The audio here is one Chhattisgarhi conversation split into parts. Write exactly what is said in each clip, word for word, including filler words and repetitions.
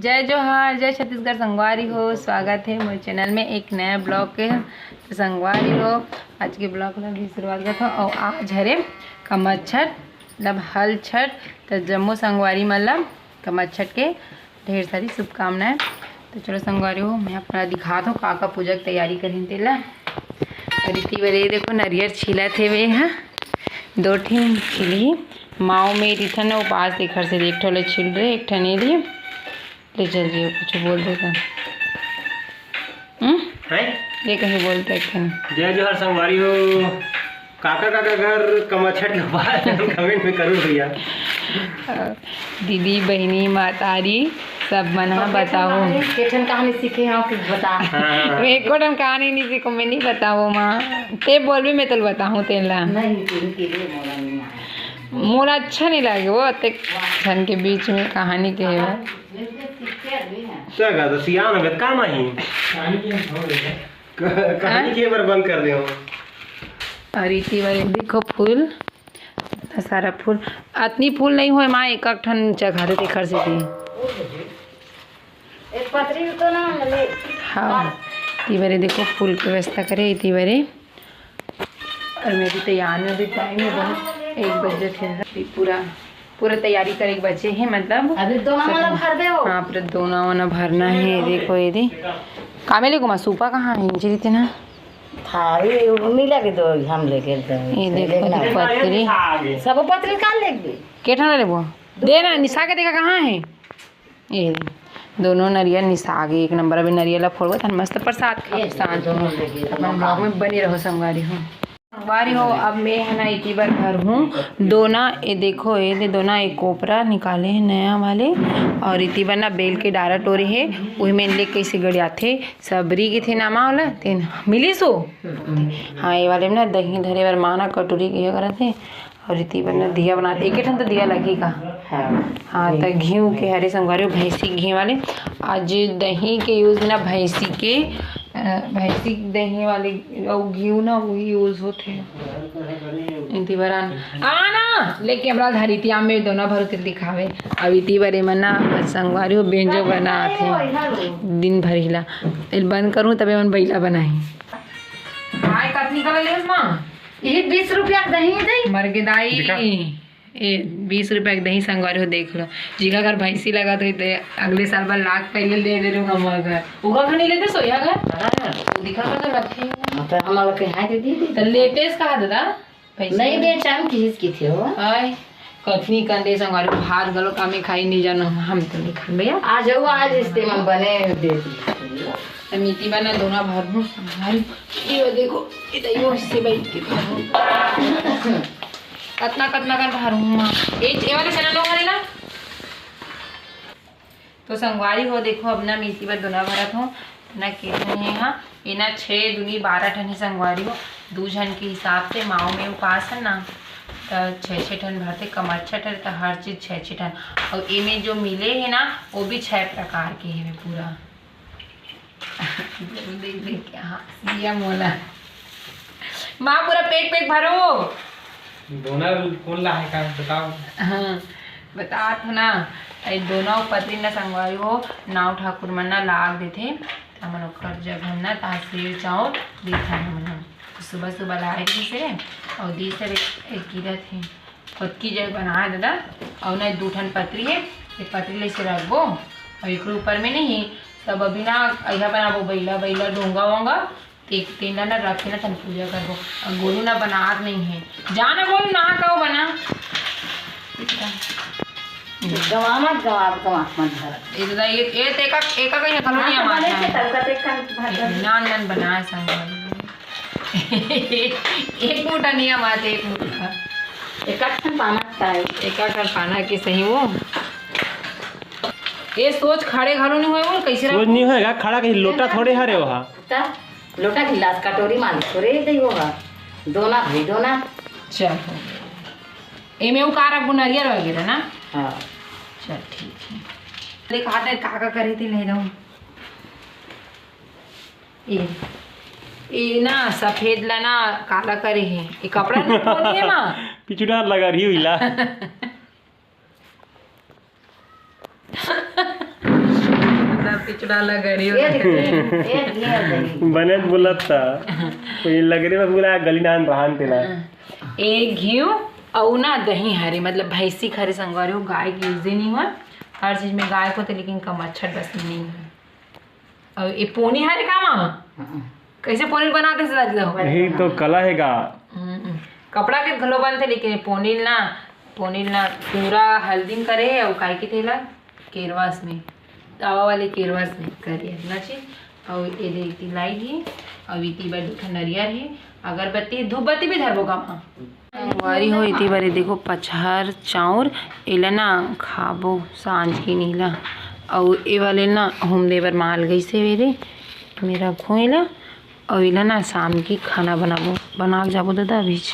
जय जोहार, जय छत्तीसगढ़ संगवारी हो, स्वागत हे मोर चैनल में एक नया ब्लॉग के। तो संगवारी हो, आज के ब्लॉग ला भी शुरुआत करत हो। और आज हरे कमरछठ, मतलब हल छठ, तो जम्मो संगवारी मन ला कमरछठ के ढेर सारी शुभकामनाएं। तो चलो संगवारी हो, मैं अपना दिखात हूँ का का पूजा के तैयारी करिन तेला। और इति बर ये देखो नरियर छीलत हे वे हा, दो ठिन छीलही। माओ में रिथन उपास, तेखर से एक ठो ले छील रहे, एक ठन ये लिए। ले चल जियो, कुछ बोल देता। हम्म? हैं? ये कहीं बोलते एक ठन। जय जोहार संगवारी हो। काका काका घर कमरछठ के बाद कमेंट में करूँ भैया। दीदी, बहिनी, महतारी, सब मन ह बताओ। के ठन कहानी सीखे हो कि बता। हाँ। मैं एको ठन कहानी नहीं सीखो, मैं नहीं बताओ माँ। ते बोलबे, मैं तल बताहूँ तेला। नहीं, तेरे के लिए मोला नहीं आया। मोला अच्छा नहीं लगे वो अतेक झन के बीच में कहानी के। क्या कहता, सियान हो गया, काम आई। क-, कहानी के बार बंद कर दे हो। और इति बार देखो फूल, इतना सारा फूल, अतनी फूल नहीं होए माँ, एक एक ठन चघा दे तेखर से दी। एक पतरी तो ना मिले। हाँ, इति बार देखो फूल के व्यवस्था करे, इति बार। और मैं भी तैयार में भी टाइम है बहुत, एक बजे थे। पूरा, पूरा तैयारी करे के बचे है, मतलब अभी दोनों सब वाला भर दे हो। हाँ, पूरा दोना वोना भरना है। देखो ये दी, कामेली को सूपा कहाँ है? इंजरी थे ना। थारी नहीं लगे दो, हम लेके दो। ये देखो, देखना। ये पतरी। सब पतरी का लेके। के ठन लेबो? दे ना, निशा के देखा कहाँ है? ये दोनों नरियर निसा गे, एक नंबर। अभी नरियर ला फोड़बो, तहन मस्त प्रसाद खाबो, ये शांत। दोनों लेके अपन दोनों ब्लॉग में बने रहो संगवारी हो। संगवारी हो, अब मैं है ना इति बार भर हूँ दोना, ये देखो, ये दे दोना, एक कोपरा निकाले है नया वाले, और इति बार ना बेल के डारा टोरे है, वही में ले कैसे गड़ियाथे, सबरी के थे नामा वाला, तेन मिली सो। हाँ, ये वाले में ना दही धरे बर माना कटोरी के करत है, और इति बर ना दिया बना, एक ठन तो दिया लगी का। हाँ। हाँ, त घीव के हरे संगवारी हो, भैंसी घी वाले। आज दही के यूज ना भैंसी के, अ, भैंसी दही वाले, अउ घीव ना वही यूज होथे। इति बर आन-, आना, लेके हमरा धरी थी, आमे दोना भर के दिखावे। अब इति बर एमन ना संगवारी हो बेंजो बनाथे। दिन भर हिला। एल बंद करूँ तबे मन बैला बनाही। भाई कतनी कला लेस माँ? ये बीस रुपया के दही दे। मर के दाई। दिखा। ए, बीस रुपया के दही संगवारी हो, देख लो। जिका घर भैंसी लगा तो इते अगले साल बर लाख पहले दे दे रहूंगा हम घर। उगा घर नहीं लेते सोया घर? हाँ। दिखा का तो लखे। हाँ, तो हम लोग के यहाँ दे दी। तो लेते इसका दादा? पैसे नहीं दे, चाम की हिस की थे हो। आय, कतनी कंदे संगवारी हो, भात गलो कामे खाई नहीं जानो, हम तो नहीं खान भैया। आ जाओ, आज इस्तेमाल बने दे दी। तो मीठी बना दोना भर दूँ संगवारी। ये देखो, इधर यो से बैठ के खाओ। कतना, कतना कर भरूँ माँ? ए, ए वाले चना लो हरे ना। तो संगवारी हो, देखो, अब ना मीठी बर दोना भरत हो, ना के ठन हे हा, एना छः दूनी बारह ठन हे संगवारी हो, दू झन के हिसाब से माओ में उपास है ना, त छः छः ठन भरते, कमरछठ है त हर चीज छः छः ठन, और एमे जो मिले है ना, वो भी छः प्रकार के हे पूरा। देख, देख के हाँस दिया मोला। माँ, पूरा पैक, पैक भरो। दोना कौन ला है का बताओ। हाँ, बतात हो ना। ए दोना पतरी ना संगवारी हो, नाव ठाकुर मन ना लाग देथे। त हमन ओकर जगह ना तहसील चाउर देथन हमन ह। सुबह, सुबह लाए रहिस हे, अउ दीस हे एक, एक गिरत हे। कतकी जग बनाए दादा, अउ ना दू ठन पतरी हे, ये पतरी ले से रखबो, अउ एकरो ऊपर में नहीं, सब अभी ना अइहा बनाबो, बैला, बैला, डोंगा, वोंगा, ते-, तेला ना रख के ना तन पूजा करबो। अउ गोलू ना बनात नहीं हे, जा ना गोलू, नहा का वो बना। गवा मत, गवा, गवा मत घर। ये दादा, ये, ये तेका, एका कहीं खलो नहीं हाँ, तो आमात बने है। से तब का तेका भात बने। नान, नान बनाए संग। एक मुठा नहीं आमात, एक मुठा। एका ठन पाना का है। एका ठन पाना के सही वो। ये सोच खड़े घलो नहीं होए, वो कैसे सोच रखो? नहीं होएगा, खड़ा कहीं लोटा थोड़े हरे वहाँ। ता लोटा गिलास कटोरी मान थोड़े दे होगा। दोना भाई, दोना। चल, हो गया। एमे वो का रखबो, नरियर वगैरह ना? हाँ। चल, ठीक है। देख, हाथ में का का करे थे, ले दो। ए, ए ना, सफेद ला ना, काला करे हे। ए कपड़ा नहीं खोली है माँ। पिछुड़ा लगा रही हुई ला। चुड़ा ला गरी हो। ए देखिए, ए देखिए, ए देखिए। बने बोलत था। कोई लगरे में पूरा गली नान रहान तेला। ए घीव अउ ना दही हरे, मतलब भैंसी के हरे संगवारी हो, गाय के use नहीं हुआ। हर चीज में गाय को तो, लेकिन कम अच्छा बस नहीं है। अउ ए पोनी हरे का माँ? कैसे पोनी बनाते से दादी हो? यही तो कला है का? हम्म, कपड़ा के घलो बनथे, लेकिन ए पोनी ना, पोनी ना पूरा हल्दी में करे हे अउ काय के तेला केरवास में, तावा वाले केरवास में करे हे ना चीज। अउ ए दे इति लाई हे, अउ इति बर दू ठन नरियर हे, अगरबत्ती, धूपबत्ती भी धरबो का माँ? संगवारी हो, इति बर ये देखो पचहर चाउर, एला ना खाबो सांझ के नीला। अउ ए वाले ना हुम दे बर माल गइसे वे दे, मेरा खोएला। अउ एला ना शाम की खाना बनाबो, बना के जाबो दादा अभीच,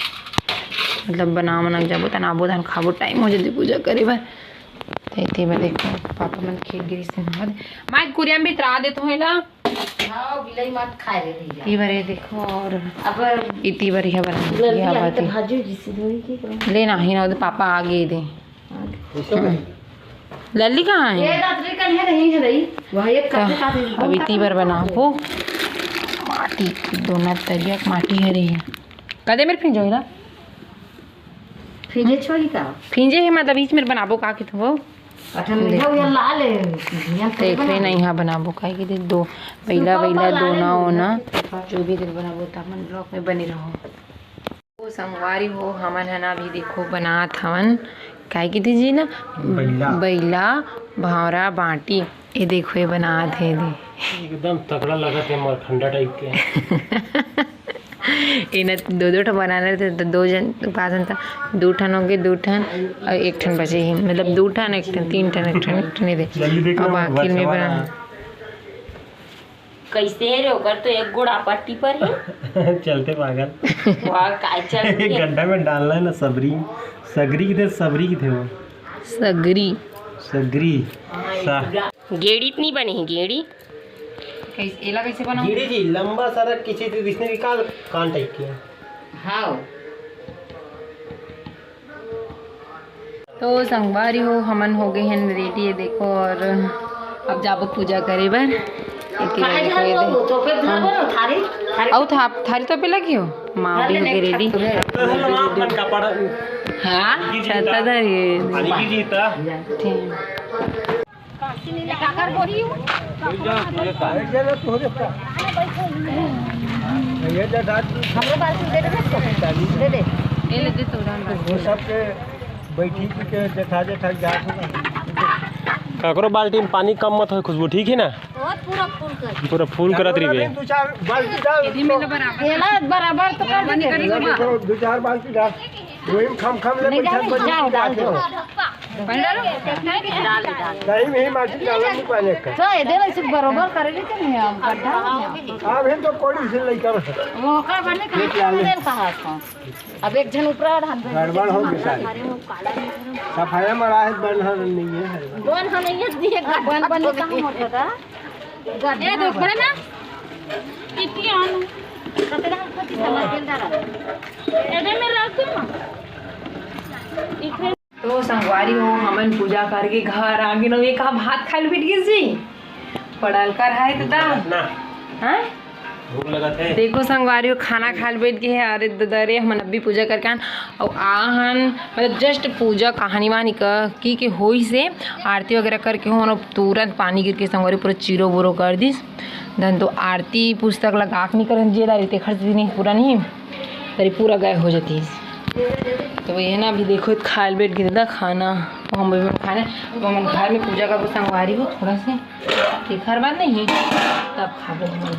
मतलब बना बना के जाबो, तन आबो धान खाबो, टाइम हो जल्दी पूजा करे बर। ते ते बर देखो पापा मन खेत गिरी से नहा दे। माई कुरिया में बितरा देत हों एला। हाँ, बिलाई मत खाए रे भैया। इति बर ये देखो और अब इति बर यह बना लड़की दिया आई तो बात। भाजू जिसे धोई की करूँ। ले ना ही ना, वो तो पापा आ गए दे। लल्ली कहाँ है? ये रात्रि कल है नहीं है रही। वह एक तो कथे का दिन अब इति बर बनाबो। माटी दोनों तरिया के माटी हरे है। कदे मेर फिंजो एला? फिंजे छोड़ी का? फिंजे है मतलब बीच में बनाबो का कि थो? अठन देख। मिठा हुआ लाल है। धिया थोड़ी देख रे बना। नहीं, हाँ बनाबो काहे कि दे दो बैला, सुपा बैला ऊपर लाल दोना है। ओना जो भी दिन बनाबो त हमन ब्लॉग में बने रहो। ओ संगवारी हो, हमन ह ना अभी देखो बनात हवन, काय किथे जी ना? बइला। बइला, भांवरा, बांटी। ये देखो, ये बनात हे दे। एकदम तगड़ा लगत हे, मरखंडा टाइप के। ये ना दो दो ठन बनाना रहिथे, तो दो जन, पाँच जन था, दो ठन हो गए, दो ठन और एक ठन बचे ही, मतलब दो ठन, एक ठन, तीन ठन, एक ठन, एक ठन, ये दे। जल्दी देख और लो, बाकी में बचवा बना। कैसे रे, ओकर तो एक गोड़ आपत्ति पर है। चलते पागल। वाह, काय चलते? एक गड्ढा में डालना है ना, सबरी, सगरी किथे, सबरी किथे वो? सगरी। सगरी। हाँ, सा- पूरा। गेड़ी तो नहीं बने है, गेड़ी। कैसे, एला कैसे बनाऊं? गेड़ी जी, लंबा सारा किसी चीज इसने निकाल, कान टाइप किया। हाँ। तो संगवारी हो, हमन हो गए हैं रेडी, ये देखो, और अब जाबो पूजा करे बर। एती बर देखो, ये दे। तो फिर धरबो ना थारी, थारी। अउ था-, थारी तो पे लगी हो, माँ भी हो गई रेडी। हाँ, छत्ता धरी है। ठीक। हमरो बाल्टी दे दे, दे दे। ये ले दे तो डाल दे। वो सब के बैठी के जेठा जेठा जात हो। काकरो बाल्टी में पानी कम मत होय खुशबू, ठीक है ना? बहुत पूरा फुल कर। पूरा फुल करत रहिबे। दो चार बाल्टी डाल। एला बराबर तो कर दे। दो चार बाल्टी डाल। वही में खम खम ले नहीं बैठा, जाने, बैठा जाओ, डाल दो। पानी डालो। डाल, डाल। दही में ही माटी डालना नहीं पानी का। तो ये दे वैसे बरोबर करे नहीं तो नहीं हम गड्ढा। आप हैं तो कोड़ी से लेकर। वो का बने एक लाल। कहाँ से? अब एक झन ऊपर और हम गड़बड़ हो गई सारी। सफाया मरा है, बन हर नहीं है। बन हर नहीं है, दिए बन बन कहाँ मोटा था? ए, देख, बड़ा ना? कितनी आन? कतरा हमको कितना तेल डाला? एडे में रख दो ना। तो संगवारी हो, हमन पूजा करके घर आ गेन। ये का भात खाए ल बैठ गिस जी? पड़ल कर है तो दा। ना। हाँ? भूख लगत है। देखो संगवारी हो, खाना खाए ल बैठ गे हे। अरे ददा रे, हमन अभी पूजा करके आन। अउ आहन, मतलब just पूजा कहानी वानी क-, की के होइस हे, आरती वगैरह करके होन, अउ तुरंत पानी गिर के संगवारी पूरा चीरो बोरो कर दिस। धन तो आरती पुस्तक लगा के नहीं करन, जे दारी तेखर से नहीं पूरा नहीं। तरी पूरा गाय हो जाती है। तो ये ना अभी देखो, खाल बैठ गया था खाना, तो हम भी खाना, तो हम घर में पूजा करबो संगवारी हो थोड़ा से, कि घर बार नहीं है, तब खाबो हम लोग।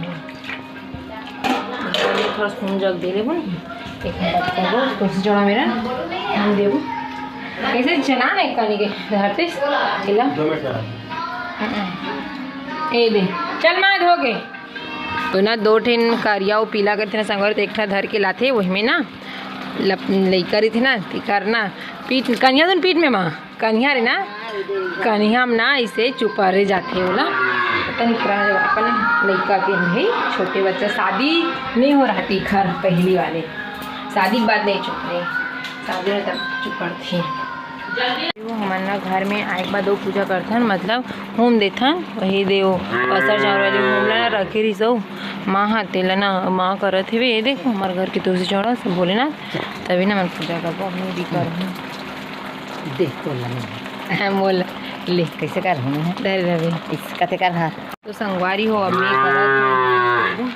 घर में थोड़ा सुन जग दे लेबो नहीं, एक मिनट करबो, कोशिश जोड़ा मेरा, हम देबो। कैसे चना नहीं करने के धरते, खिला। ए दे, चल माँ धो के। तो ना दो ठिन करिया अउ पीला करथे ना संगवारी, तो एक ठा धर के लाथे, वही में ना लप-, लइका रहिथे ना, तेकर ना पीठ, कनिहा तो पीठ में माँ, कनिहा रे ना, कनिहा में ना इसे चुपरे जाथे ओला। पता नहीं पुराना जब अपन लइका के हम ही छोटे बच्चा, शादी नहीं हो रहा तेकर पहली वाले, शादी के बाद नहीं चुपरे, शादी में तब चुपरथे। वो हमन ना घर में आए के बाद वो पूजा करथन, मतलब होम देथन, वही देव पसर चाउर वाली होम ला ना रखे रहिस हो माँ हा, तेला ना माँ करत हेवे। ये देखो हमारे घर के तुलसी चौरा से भोलेनाथ, तभी ना मैं पूजा करबो, अपनी भी करहूँ। देख तो लगे। हाँ, बोल। ले। कैसे कर हूँ मैं? डर रहे। इसका ते कर हाथ। तो संगवारी हो, अब मैं करत हूँ।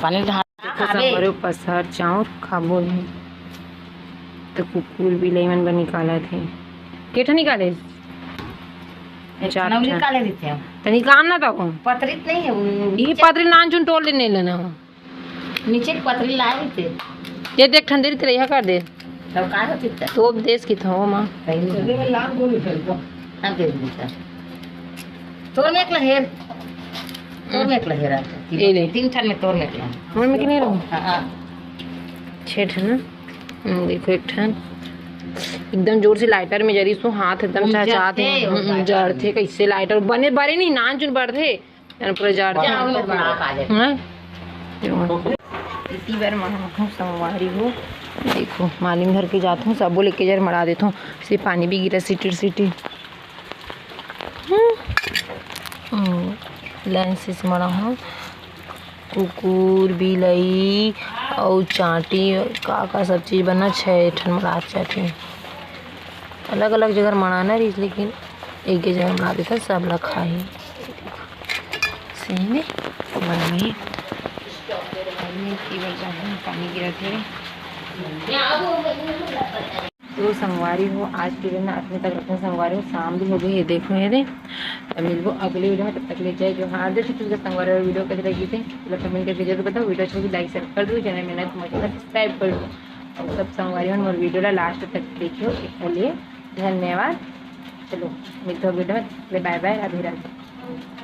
पानी ढाल। देखो संगवारी हो, पसर चाउर खाबो ही। तो कुकुर बिलाई मन बर निकालत हे। के ठन निकाले? चार ठन। निकाले देते हैं। तो निकाल ना तो। पतरी तो नहीं है, वो ये नीचे पतरी नान चुन टोल ले नहीं लेना हो। नीचे की पतरी लाए थे। ये देख ठंडी तेरे यहाँ कर दे। तब का होती था? तो देश की था वो माँ। कहीं नहीं। हाँ, दे दी था। तोर में एक लहेर। तोर में एक लहेर आता। ये ले। तीन ठन में तोर में एक लहेर। मन में कि नहीं रहूँ? हाँ, हाँ। छः ठन ना। हम्म, देखो एक ठन। एकदम जोर से लाइटर में जरी सो हाथ एकदम हम चहचहात जरते हे। हो हम्म, लाइटर जरते में। कैसे लाइटर बने बरे नहीं, नान चुन बरथे। यार पूरा जाड़ जाओ, था। लोग बड़ा खा ले। हैं? इतनी बार मना हूँ संगवारी हो। देखो, मालिम घर के जात हूँ, सबो लेके जर मरा देत हूँ। से पानी भी गिरा सिटिर सिटी। हम्म। हम्म, लाइन से मरा हूँ। कुकुर, बिलई अउ चांटी, का का सब चीज बना, छह ठन मरा चाहती। अलग-अलग जगह मड़ाना रहिस, लेकिन एक जगह मड़ा देथन, सब ला खाही। सही में मड़ाही। पानी गिरत हे। तो संगवारी हो, आज के लिए ना अतने तक रखना संगवारी हो, शाम भी हो गई है, देखो ये दे। तो मिलबो अगले वीडियो में, तब तक ले जय जोहार। जैसे तुझे संगवारी हो वीडियो कैसे लगी थी, मतलब कमेंट करके जरूर बताओ। वीडियो अच्छा लगे लाइक शेयर कर दो, चैनल में नए तो मुझे सब्सक्राइब कर दो। और सब संगवारी हो मोर वीडियो ला लास्ट तक देखियो, इसके लिए धन्यवाद। चलो मिलते हो वीडियो में, बाय बाय, राधे राधे।